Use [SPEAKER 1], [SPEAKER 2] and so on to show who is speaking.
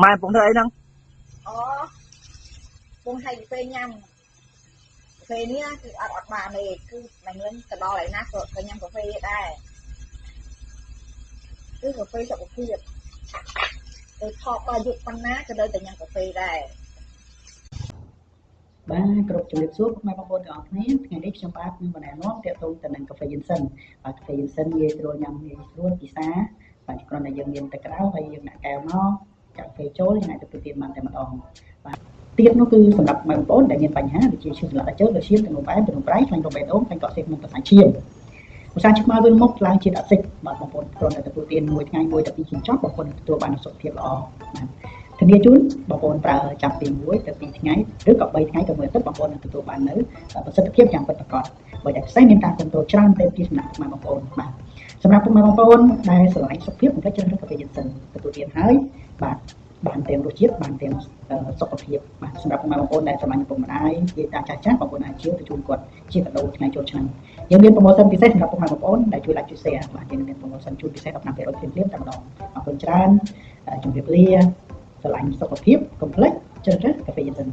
[SPEAKER 1] ម៉ែកំពុងធ្វើអីហ្នឹង
[SPEAKER 2] អូពងឲ្យកាហ្វេញ៉ាំកាហ្វេនេះគឺអត់បានទេគឺមិនលឹងទៅដល់ឯណាក៏ញ៉ាំកាហ្វេដែរគឺកាហ្វេសុខភាពទៅថតដល់យុគប៉ុណ្ណាក៏នៅតែញ៉ាំកាហ្វេដែរ
[SPEAKER 3] បាទគ្រប់ជំរាបសួរពុកម៉ែបងប្អូនទាំងអស់គ្នាថ្ងៃនេះខ្ញុំបាទនឹងបណ្ណានាំទាក់ទងទៅនឹងកាហ្វេយិនសិនបាទកាហ្វេយិនសិនងាយស្រួលញ៉ាំងាយស្រួលពិសាបាទគ្រាន់តែយើងមានទឹកក្តៅហើយយើងដាក់កែវមកចាក់កាហ្វេចូលយើងអាចទទួលទានបានតែម្ដងបាទទៀតនោះគឺសម្រាប់បងប្អូនដែលមានបញ្ហាដូចជាឈឺសន្លាក់ដាច់ជើងដូចឈាមទឹកនោមផ្អែមទឹកនោមប្រៃខ្លាញ់រំបេះដូងខ្លាញ់កក់សេះក្នុងសរសៃឈាមឧស្សាហ៍ឆ្មាវិលមុខឡើងជាតិអាស៊ីតបាទបងប្អូនគ្រាន់តែទទួលទានមួយថ្ងៃមួយទៅពីរកញ្ចប់បងប្អូនទទួលបានសុខភាពល្អបាទធានាជូនបងប្អូនប្រើចាប់ពី1ទៅ2ថ្ងៃឬក៏3ថ្ងៃទៅមួយអាទិត្យបងប្អូននឹងទទួលបាននៅប្រសិទ្ធភាពយ៉ាងពិតប្រាកដបើតែពិសេសមានការគ្រប់គ្រងច្រើនពេកពីសំណាក់ពុកម៉ែបងប្អូនបាទសម្រាប់ពុកម៉ែបងប្អូនដែលស្រឡាញ់សុខភាពកុំភ្លេចជ្រើសរើសកាហ្វេយិនសិនទទួលទានហើយបាទបានទាំងរសជាតិបានទាំងសុខភាពបាទសម្រាប់ពុកម៉ែបងប្អូនដែលស្រឡាញ់ឪពុកម្ដាយយាយតាចាស់ចាស់បងប្អូនអាចជាវទៅជូនគាត់ជាកាដូថ្ងៃចូលឆ្នាំយើងមាន promotion ពិសេសសម្រាប់ពុកម៉ែបងប្អូនដែលជួយ like ជួយ share បាទយើងមាន promotion ជូនពិសេស15%ភ្លាមៗតែម្ដងអរគុណច្រើនជម្រាបលាស្រឡាញ់សុខភាពកុំភ្លេចជ្រើសរើសកាហ្វេយិនសិន។